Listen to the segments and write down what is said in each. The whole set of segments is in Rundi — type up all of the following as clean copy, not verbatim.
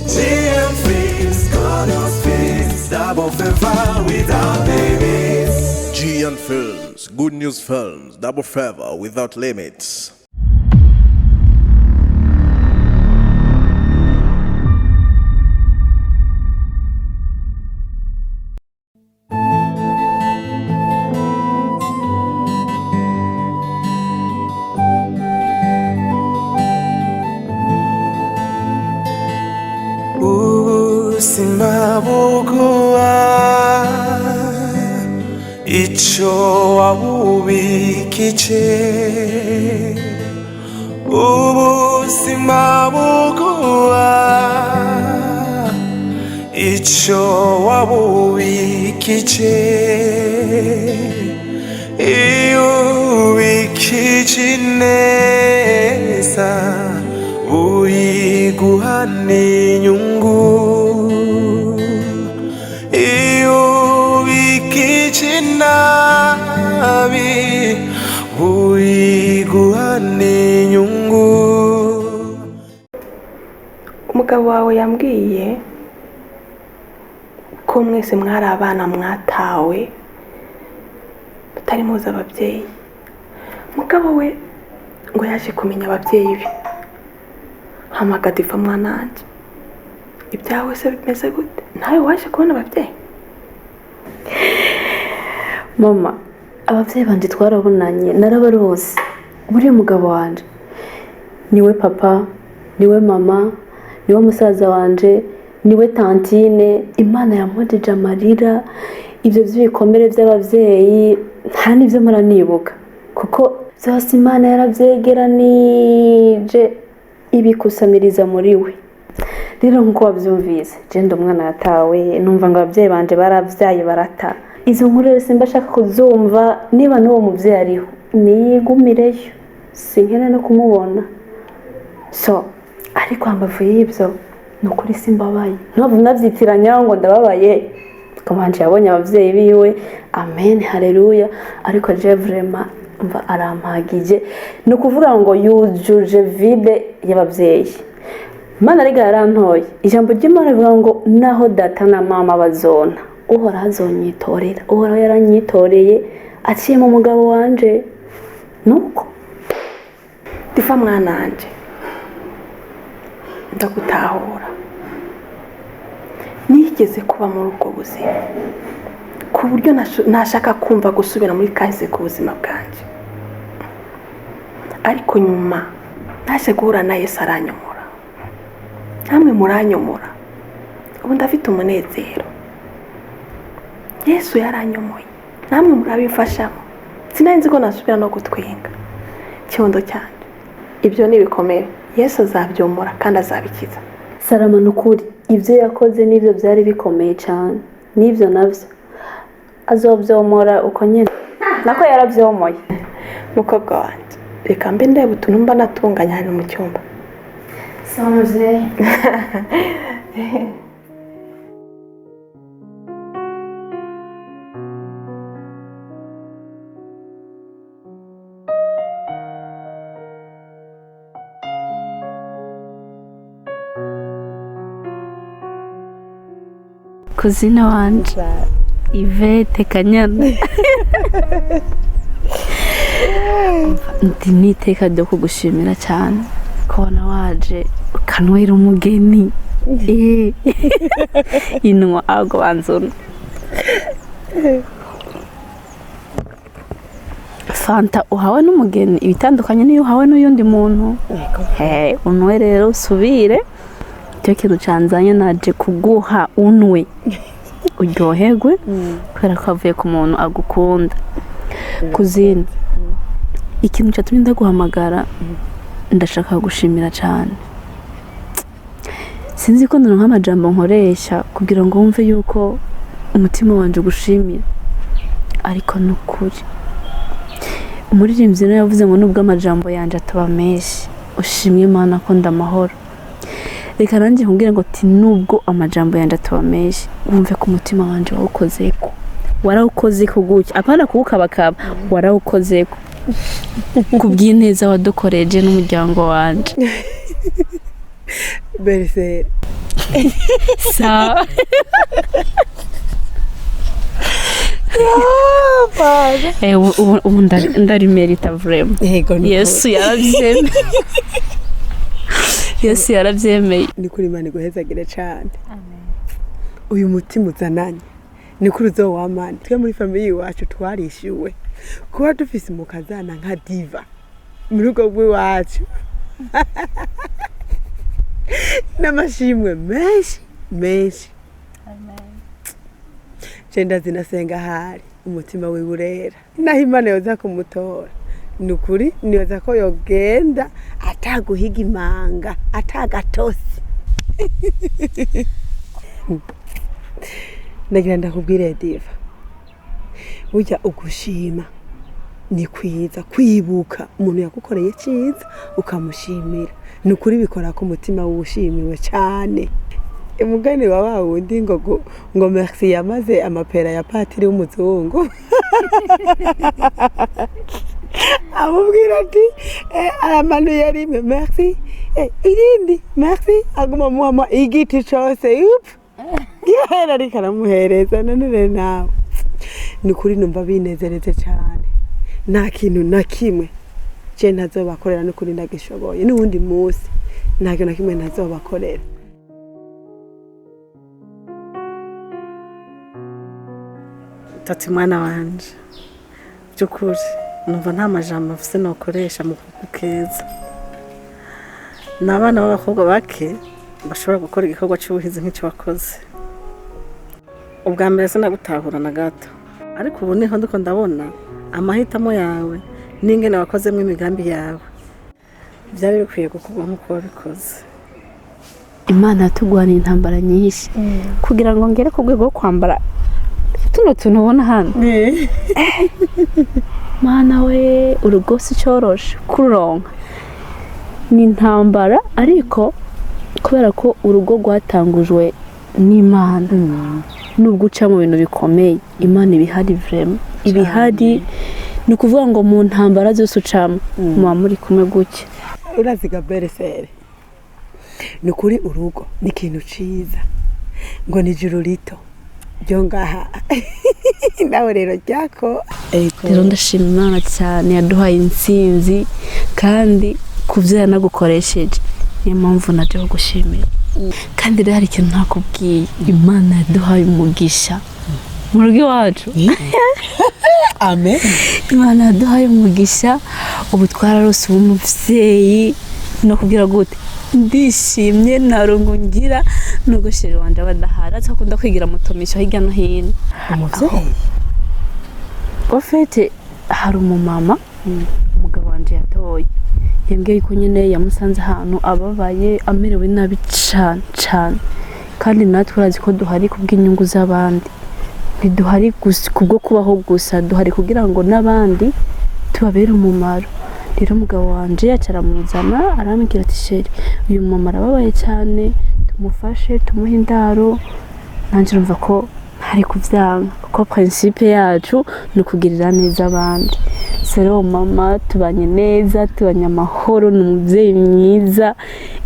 GM Films, God Films, double favor without limits. GN Films, Good News Films, Double Favor Without Limits. Ubuzima buguha icyo wabubikije, ubuzima buguha icyo wabubikije, iyo ubikije neza buyiguha n'inyungu, iyo ubikije nabi buyiguha n'inyungu. Umugabo wawe yambwiye ko mwese mwari abana mwatawe, mutari muzi ababyeyi. Mugabo we ngo yaje kumenya ababyeyi be. Hamagara iva mwanange, ibyawe se bimeze gute? Nawe waje kubona ababyeyi? Mama, ababyeyi banje twarabonanye, narabarose. Buriya mugabo wanje niwe papa, niwe mama, niwe musaza wanje, niwe tantine. Imana yampojeje amarira. Ibyo by'ibikomere by'ababyeyi nta n'ibyo mpora nibuka, kuko byose Imana yarabyegeranije ibikusaniriza muri we. Rero nk'uko wabyumvise, jenda umwana yatawe, numva ngo ababyeyi banje barabyaye barata. Izo nkuru rero simba ashaka kuzumva. Niba n'uwo mubyeyi ariho, niyigumireyo, sinkene no kumubona. So ariko hambavu y'ibyo, ni ukuri simbabaye, ntabwo nabyitiranya ngo ndababaye. Kamanje yabonye ababyeyi biwe, amen, haleluya. Ariko je vraiment mva arampagije, ni ukuvuga ngo yujuje vide y'ababyeyi. Imana ariko yarantoye. Ijambo ry'Imana rivuga ngo naho data na mama bazona, Uhoraho azonyitorera. Uhoraho yaranyitoreye aciye mu mugabo wanje, nuko Diva mwananje, ndagutahura. Nigeze kuba muri ubwo buzima ku buryo ntashaka kumva gusubira muri kahise ku buzima bwanjye, ariko nyuma naje guhura na Yesu aranyomora, namwe muranyomora. Ubu ndafite umunezero. Yesu yaranyomoye, namwe murabimfashamo. Sinari nzi ko nasubira no gutwenga. Kibondo cyane, ibyo ni ibikomere, Yesu azabyomora kandi azabikiza. Sarama, ni ukuri ibyo yakoze n'ibyo byari bikomeye cyane, n'ibyo nabyo azobyomora uko nyine nako yarabyomoye. Mukobwa wanjye, reka mbe ndeba utuntu mba natunganya hano mu cyumba. Sawa mubyeyi. Kuzina wanje Ivete Kanyana, ndi n'iteka ryo kugushimira cyane kubona waje ukanywera umugeni. Inwa ahubwo banzuna fanta uhawe n'umugeni ibitandukanye n'iyo uhawe n'uyundi muntu. Hey, unwe rero usubire, icyo kintu canzanye naje kuguha unwe uryoherwe, kubera ko avuye ku muntu agukunda. Kuzina, ikintu cyatumye ndaguhamagara, ndashaka gushimira cyane. Sinzi ko ndonka amajambo nkoresha kugira ngo wumve yuko umutima wanje ugushimira, ariko ni ukuri. Umuririmbyi nawe yavuze ngo nubwo amajambo yanje ataba menshi, ushimwe Imana ko ndamahoro. Reka nanjye nkubwire ngo ti nubwo amajambo yanje ataba menshi, wumve ko umutima wanje wawukozeko, warawukozeko gutya, apana kuwukabakaba, warawukozeko kubw'ineza wadukoreje n'umuryango wanje. Beriseri. Sawa. Ubu ndarimerita vraiment. Yego, ni Yesu yarabyemeye, Yesu yarabyemeye. Ni kuri Imana iguhezagire cyane. Uyu mutima uzananye ni kuri uzowamana. Twe muri famille iwacu twarishyuwe kuba dufise umukazana nka Diva mu rugo rw'iwacu n'amashimwe menshi menshi. Je ndazinasenga ahari umutima wiwe urera, naho Imana yoza kumutora, ni ukuri niyoza ko yogenda ataguhiga imanga, atagatosi. Ndagira ndakubwire Diva, burya ugushima ni kwiza. Kwibuka umuntu yagukoreye cyiza ukamushimira, ni ukuri bikora ku mutima w'ushimiwe cyane. Umugani wa wa wundi ngo merci yamaze amapera ya patiri w'umuzungu, amubwira ati aramanuye rimwe merci, irindi merci, aguma amuhama igiti cose upfu gihera, ariko aramuhereza. None rero nawe ni ukuri numva binezereze cyane. Nta kintu na kimwe je ntazobakorera, n'ukuri ndagishoboye. N'uwundi munsi nta kintu na kimwe ntazobakorera. Tati, mwana wanje, by'ukuri numva nta majambo mfise nokoresha mu kugukeza. Ni abana b'abakobwa bake bashobora gukora igikorwa cy'ubuhizi nk'icyo wakoze. Ubwa mbere sinagutahura na gato, ariko ubu niho ndiko ndabona amahitamo yawe n'ingene wakozemo imigambi yawe. Byari bikwiye gukorwa nk'uko wabikoze. Imana yatugwaniye intambara nyinshi kugira ngo ngere ku rwego rwo kwambara tuno tuntu ubona hano. Mana we, urugo si cyoroshe kururonka, ni intambara, ariko kubera ko urugo rwatangujwe n'Imana, nubwo uca mu bintu bikomeye, Imana ibihari vraiment, ibihari. Ni ukuvuga ngo mu ntambara zose ucamo muba muri kumwe gutya. Uraziga beresere, ni ukuri urugo ni ikintu ciza, ngo ni ijuru rito ryo ngaha nawe rero ryako. Rero ndashima Imana cyane yaduhaye intsinzi, kandi ku byo yanagukoresheje, niyo mpamvu naje kugushimira. Kandi rero hari ikintu ntakubwiye: Imana yaduhaye umugisha mu rugo iwacu. Amen. Imana yaduhaye umugisha, ubu twararose ubu umubyeyi no kubwira gute, ndishimye, nta rungu ngira nubwo chéri wanje aba adahari, ariko akunda kwigira mutomisho hirya no hino. Umuvyeyi? Au fait, hari umumama umugabo wanje yatoye, yambwiye ko nyine yamusanze ahantu ababaye, amerewe nabi cane cane. Kandi natwe urazi ko duhari kubw'inyungu z'abandi, ntiduhari kubwo kubaho gusa, duhari kugira ngo n'abandi tubabere umumaro. Rero umugabo wanje yaca aramuzana, arambwira ati: "Chéri, uyu mumama arababaye cyane, tumufashe, tumuhe indaro." Nanjye urumva ko ntari kuvyanga, kuko principe yacu ni ukugirira neza abandi. Rero uwo mama tubanye neza, tubanye amahoro, ni umubyeyi mwiza.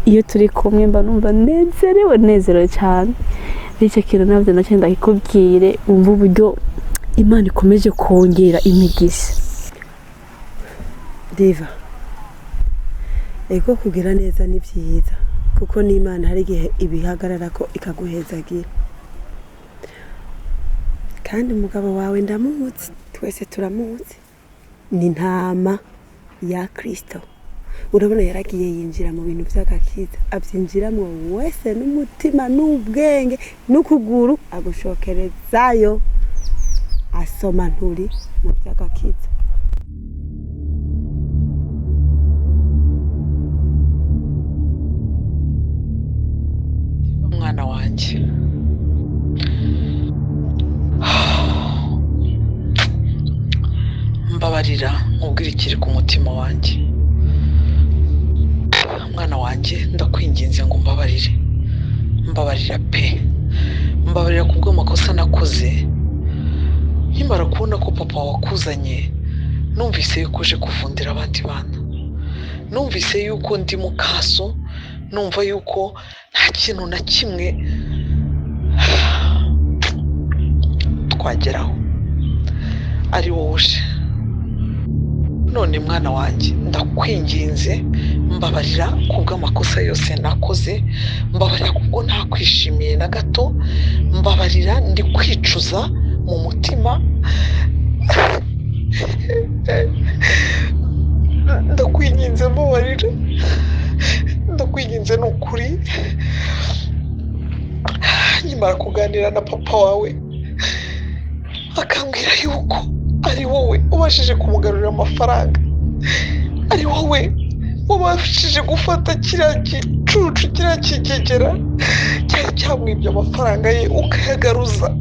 Iyo turi kumwe mba numva nezerewe, nezerewe cyane. Bityo kintu nabyo nacyo ndakikubwire, wumva uburyo Imana ikomeje kongera imigisha. Diva, ego, kugira neza ni byiza, kuko n'Imana hari igihe ibihagarara ko ikaguhezagira. Kandi umugabo wawe ndamuzi, twese turamuzi, ni intama ya Kristo. Urabona yaragiye yinjira mu bintu by'agakiza, abyinjiramo wese n'umutima n'ubwenge n'ukuguru, agushokerezayo asoma nturi mu by'agakiza. Umwana wanjye, mbabarira nkubwire ikiri ku mutima wanjye. Mwana wanjye, ndakwinginze ngo umbabarire, mbabarira pe, mbabarira ku bw'amakosa nakoze. Nkimara kubona ko papa wakuzanye, numvise yuko uje kuvundira abandi bana, numvise yuko ndi mukaso, numva yuko nta kintu na kimwe twageraho ari wowe uje. None mwana wanjye, ndakwinginze, mbabarira kubw'amakosa yose nakoze, mbabarira kubwo ntakwishimiye na gato, mbabarira ndi kwicuza mu mutima, ndakwinginze mbabarira, ndakwinginze ni ukuri. Nkimara kuganira na papa wawe akambwira yuko ari wowe ubashije kumugarurira amafaranga, ari wowe wabashije gufata kiriya gicucu, kiriya kigegera cyari cyamwibye amafaranga ye ukayagaruza,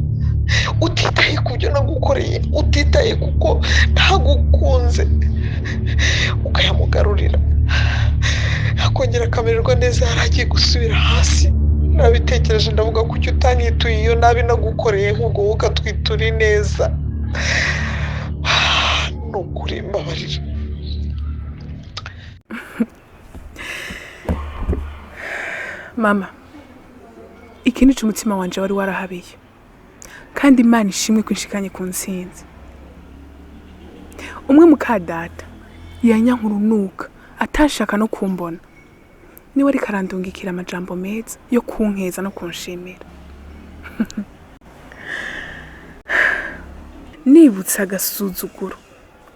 utitaye ku byo nagukoreye, utitaye kuko ntagukunze, ukayamugarurira akongera akamererwa neza. Yari agiye gusubira hasi. Nabitekereje ndavuga kuki utanyituye iyo nabi nagukoreye, nk'ubwo wowe ukatwitura ineza. Ni ukuri mbabarira. Mama, iki nico umutima wanje wari warahabiye, kandi Imana ishimwe ko inshikanye ku ntsinzi. Umwe muka data yanyankurunuka atashaka no kumbona, niwe ariko arandungikira amajambo meza yo kunkeza no kunshimira. Nibutse agasuzuguro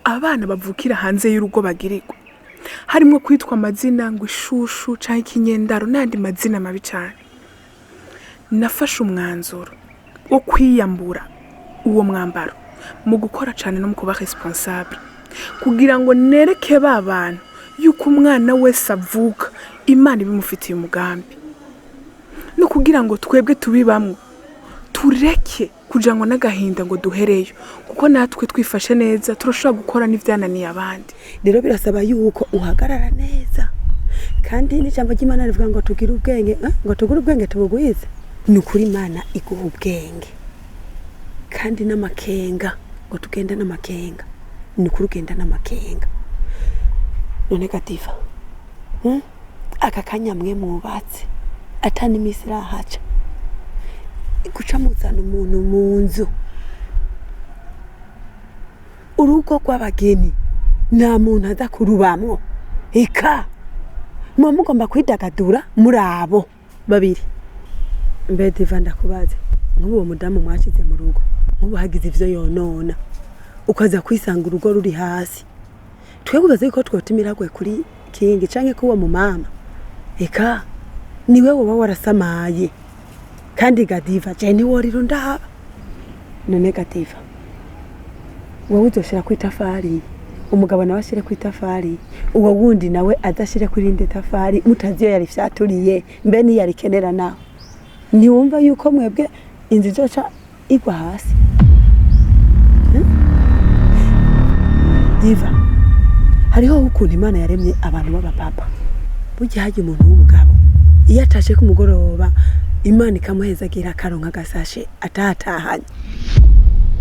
abana bavukira hanze y'urugo bagirirwa, harimo kwitwa amazina ngo ishushu canke ikinyendaro n'andi mazina mabi cane. Nafashe umwanzuro wo kwiyambura uwo mwambaro mu gukora cane no mu kuba responsable, kugira ngo nereke ba bantu yuko umwana wese avuka Imana ibimufitiye umugambi, no kugira ngo twebwe tubibamwo tureke kugira ngo n'agahinda ngo duhereyo, kuko natwe twifashe neza turashobora gukora n'ivyananiye abandi. Rero birasaba yuko uhagarara neza, kandi n'ijambo ry'Imana rivuga ngo tugire ubwenge, ngo tugire ubwenge tubugwize. Ni ukuri Imana iguha ubwenge kandi n'amakenga, ngo tugende n'amakenga. Ni ukuri ugenda n'amakenga. None Gadiva, aka kanya mwe mwubatse ata n'imisi irahaca, guca muzana umuntu mu nzu, urugo rw'abageni nta muntu aza kurubamwo, eka muba mugomba kwidagadura muri abo babiri. Mbe Diva, ndakubaze, nk'ubu uwo mudamu mwashize mu rugo, nk'ubu hagize ivyo yonona ukaza kwisanga urugo ruri hasi, twebwe ubaze yuko twotumiragwe kuri kingi canke k'uwo mu mama, eka niwe woba warasamaye. Kandi Gadiva, je ntiworira undaba. None Gadiva, wowe uzoshira ku itafari, umugabo nawe ashire ku itafari, uwo wundi nawe adashire kuri irindi tafari, mutazi iyo yari fyaturiye, mbe niyo yarikenera nawe. Ntiwumva yuko mwebwe inzu izoca igwa hasi? Diva, hariho ukuntu Imana yaremye abantu b'abapapa. Burya harya umuntu w'umugabo iyo atashe ku mugoroba, Imana ikamuhezagira akaronka agasashe atahatahanye,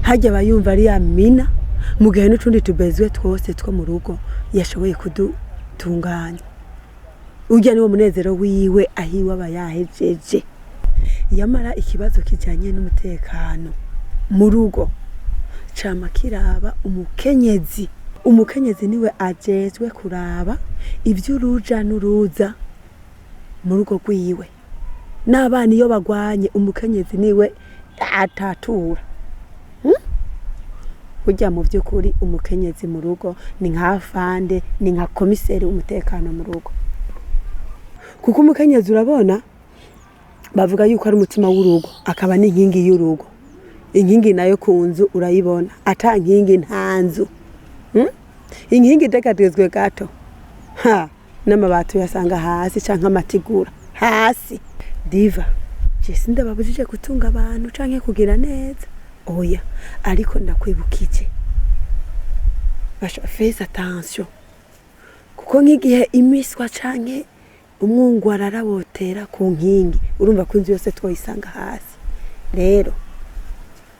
harya aba yumva ari yamina, mu gihe n'utundi tubezwe twose two mu rugo yashoboye kudutunganya. Urya niwo munezero wiwe, ahiwe aba yahejeje. Yamara ikibazo kijanye n'umutekano mu rugo cama kiraba umukenyezi. Umukenyezi niwe ajejwe kuraba ivy'uruja n'uruza mu rugo rwiwe, n'abana iyo bagwanye umukenyezi niwe atatura. Burya mu vy'ukuri umukenyezi mu rugo ni nka afande, ni nka komiseri w'umutekano mu rugo, kuko umukenyezi urabona bavuga yuko ari umutima w'urugo, akaba n'inkingi y'urugo. Inkingi nayo ku nzu urayibona, ata nkingi nta nzu. Inkingi idegadezwe gato, ha n'amabati uyasanga hasi canke amatigura hasi. Diva, je sindababujije gutunga abantu canke kugira neza, oya, ariko ndakwibukije basha fais attention, kuko nk'igihe imiswa canke umwungwarara wotera ku nkingi, urumva ko inzu yose twoyisanga hasi. Rero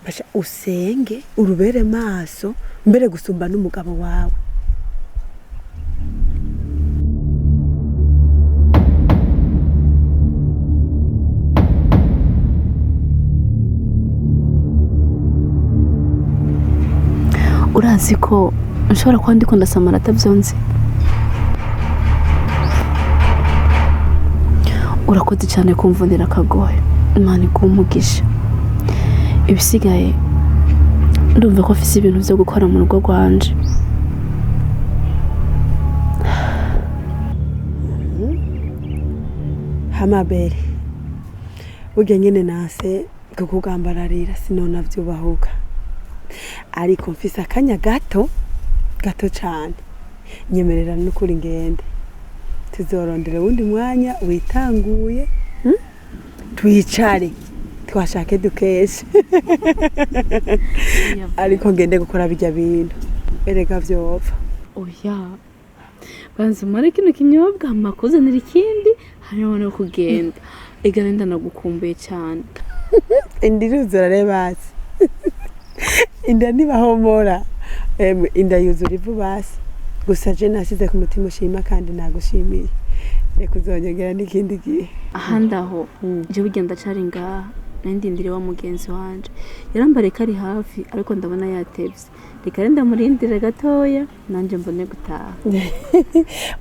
basha usenge urubere maso mbere gusumba n'umugabo wawe. Basi ko nshobora kuba ndiko ndasamara atavyonzi. Urakoze cyane kumvunira akagohe. Imana iguhe umugisha. Ibisigaye ndumva ko mfise ibintu vyo gukora mu rugo rwanje. Hamabere burya nyene nase kukugambararira sinonavyubahuka, ariko mfise akanya gato gato cane, nyemerera n'ukuri ngende tuzorondera uwundi mwanya witanguye, Twicare twashake dukeshe ariko ngende gukora bijya bintu erega vyopfa. Oya, banza umare kino kinyobwa hama kuzanira ikindi hanyuma no kugenda. Ega nenda nagukumbuye cyane. Inda iruzura re basi, inda ntibahomora, emwe inda yuzura ivu basi. Gusa je nasize ku mutima ushima kandi nagushimiye, reka uzonyongera n'ikindi gihe. Ahandi aho jewe burya ndacari ngaha, nari ndindiriye wa mugenzi wanje yarambariye ko ari hafi, ariko ndabona yatevye. Reka rero ndamurindire gatoya nanje mbone gutaha.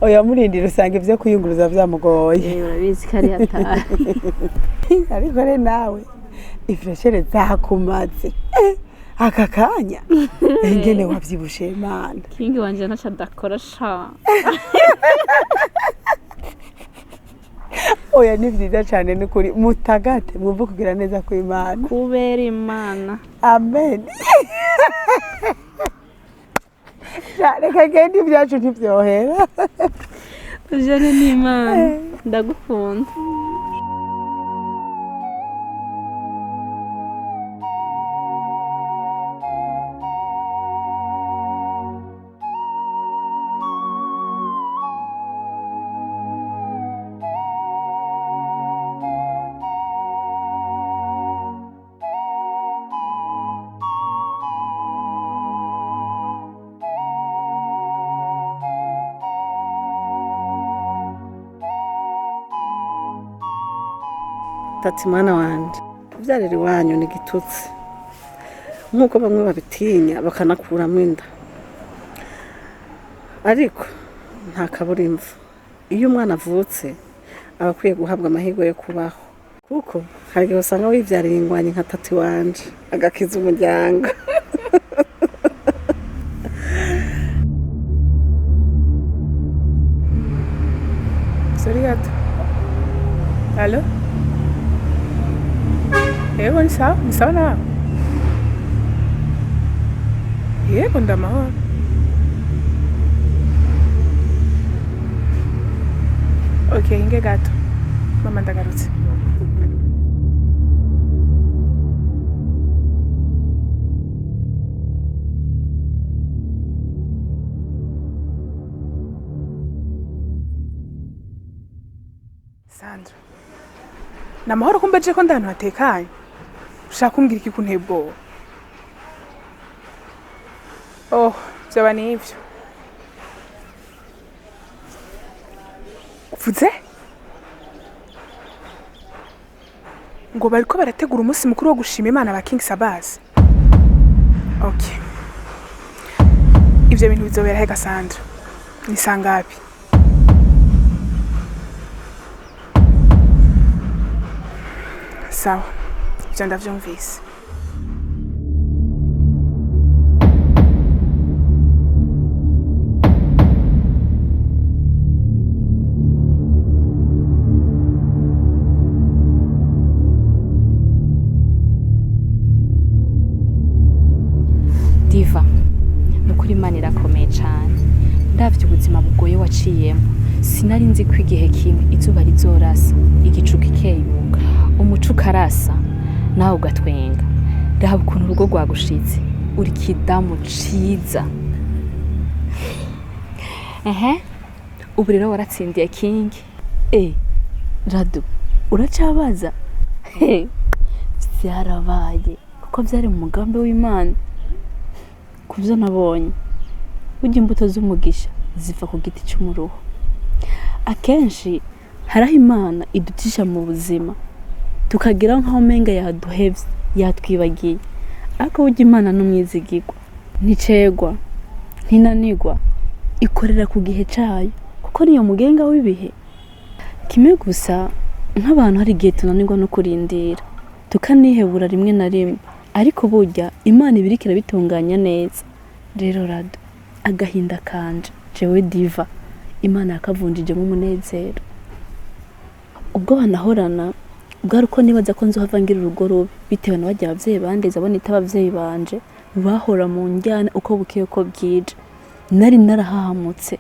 Oya murindira usanga ivyo kuyunguruza vyamugoye. Urabizi ko ari hatari. Ariko re nawe ifreshere zakumaze aka kanya ingene wavyibushe Mana. Kingi wanje ntaco adakora sha. Oya ni vyiza cane nukuri, mutagate mwumve kugira neza kw'Imana. Kubera Imana. Amen. Reka genda ibyacu ntibyohera. Ujane n'Imana. Ndagukunda. Tati mwana wanje, kubyarira iwanyu ni igitutsi nk'uko bamwe babitinya bakanakuramo inda, ariko nta kabura imvu. Iyo umwana avutse aba akwiye guhabwa amahirwe yo kubaho, kuko hari igihe usanga wibyariye ingwanyi nka tati wanje agakiza umuryango. Sorry gato. Allo? Yego ni sawa, ni sawa nawe? Yego ndamahoro. Okay, inge gato. Mama ndagarutse. Sandra. Namahoro kumbe je ko ndahantu hatekanye. Ushaka kumbwira iki kunteye ubwoba? Oh, vyaba nivyo. Uvuze? Ngo bariko barategura umunsi mukuru wo gushima Imana ba King Sabas. Okay. Ivyo bintu bizobera he Sandra? Ni sangapi? Sawa. Ivyo ndavyumvise. Diva, nukuri Imana irakomeye cyane. Ndavye ubuzima bugoye waciyemo, sinari nzi ko igihe kimwe izuba rizorasa, igicu kikeyuka, umuco ukarasa, nawe ugatwenga. Raba ukuntu urugo rwagushitse, uri kidamu ciza. Ehe, ubu rero waratsindiye Kingi. Radu, uracabaza? Vyarabaye, kuko vyari mu mugambi w'Imana. Kubyo nabonye, burya imbuto z'umugisha ziva ku giti cy'umuruho. Akenshi haraho Imana iducisha mu buzima tukagira nk'aho umenga yaduhevye, yatwibagiye, ariko burya Imana n'umwizigirwa nticegwa. Ntinanigwa, ikorera ku gihe cayo, kuko niyo mugenga w'ibihe. Kimwe gusa nk'abantu hari igihe tunanirwa no kurindira, tukanihebura rimwe na rimwe, ariko burya Imana ibiriko irabitunganya neza. Rero Rado, agahinda kanje jewe Diva, Imana yakavunjijemo umunezero. Ubwo banahorana bwari uko nibaza ko nzohava ngira urugo rubi bitewe na barya abavyeyi bandeze, abo nita abavyeyi banje bahora mu njyana uko bukeye uko bwije. Nari narahahamutse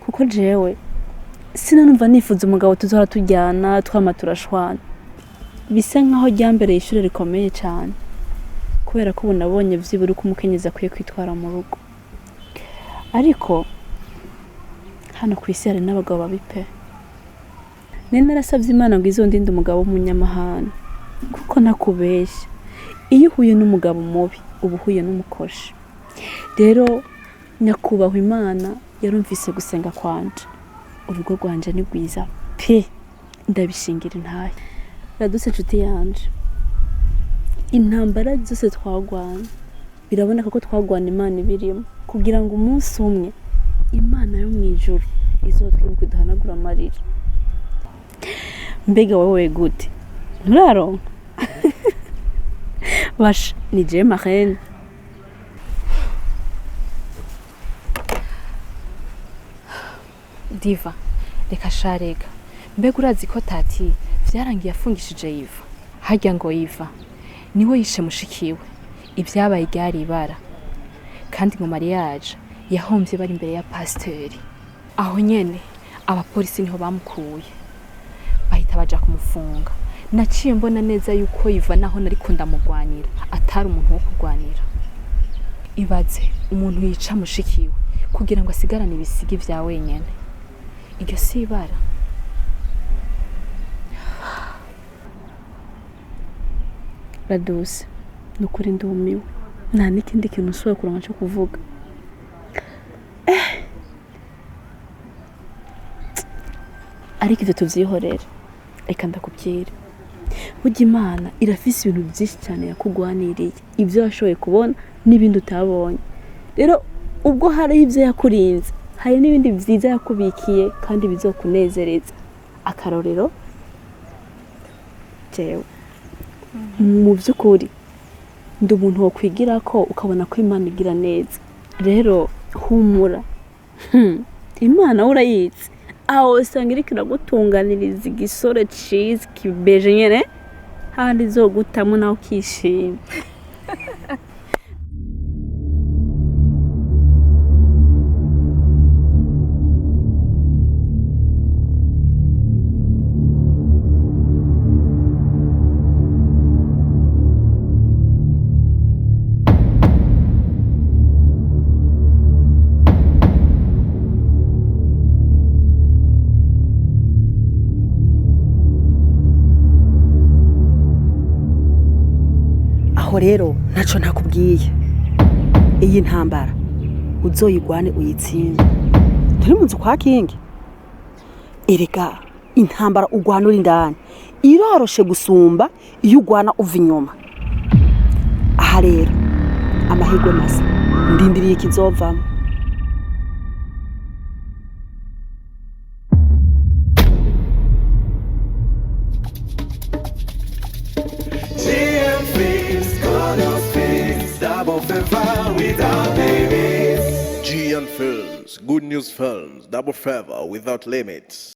kuko jewe sinanumva nifuza umugabo tuzohora tujyana twama turashwana. Bisa nkaho ryambereye ishure rikomeye cyane, kubera ko ubu nabonye vyibura uko umukenyezi akwiye kwitwara mu rugo. Ariko hano ku isi hari n'abagabo babi pe. Nari narasabye Imana ngo izondinde umugabo w'umunyamahane, kuko nakubeshya, iyo uhuye n'umugabo mubi uba uhuye n'umukoshi. Rero nyakubahwa Imana yarumvise gusenga kwanje, urugo rwanje ni rwiza pe, ndabishingira intahe. Raduse inshuti yanje, intambara zose twagwana biraboneka ko twagwana Imana ibirimo, kugira ngo umunsi umwe Imana yo mu ijuru izotwibuke iduhanagura amarira. Mbega wowe gute, nturaronka? Basha ni jewe marraine. Diva, reka sharega. Mbega urazi ko tati vyarangiye afungishije Iva? Harya ngo Iva niwe yishe mushikiwe, ibyabaye ryari ibara, kandi ngo mariage yahomvye bari imbere ya pasiteri. Aho nyene abapolisi niho bamukuye, bahita baja kumufunga. Naciye mbona neza yuko Iva naho nariko ndamugwanira atari umuntu wo kurwanira. Ibaze umuntu yica mushikiwe kugira ngo asigarane ibisigi vya wenyene, iryo si ibara? Raduse, ni ukuri ndumiwe, nta n'ikindi kintu ushoboye kuronka cyo kuvuga. Ariko ivyo tuvyihorere, reka ndakubwire, burya Imana irafise ibintu byinshi cyane yakugwaniriye, ibyo washoboye kubona n'ibindi utabonye. Rero ubwo hari ibyo yakurinze, hari n'ibindi byiza yakubikiye kandi bizokunezereza. Akarorero jewe mu by'ukuri ndi umuntu wokwigira ko ukabona ko Imana igira neza. Rero humura, Imana urayizi, aho usanga iriko iragutunganiriza igisore ciza kibeje nyene, handi izogutamo nawe ukishima. Aho rero ntaco ntakubwiye, iyi ntambara uzoyigwane uyitsinde. Turi mu nzu kwa Kingi. Erega intambara ugwana uri indani iroroshe gusumba iyo ugwana uva inyuma. Aha rero amahirwe masa, ndindiriye ikizovamo. GM Films, good news films, double favor without limits. GN Films, Good News Films, double favor without limits.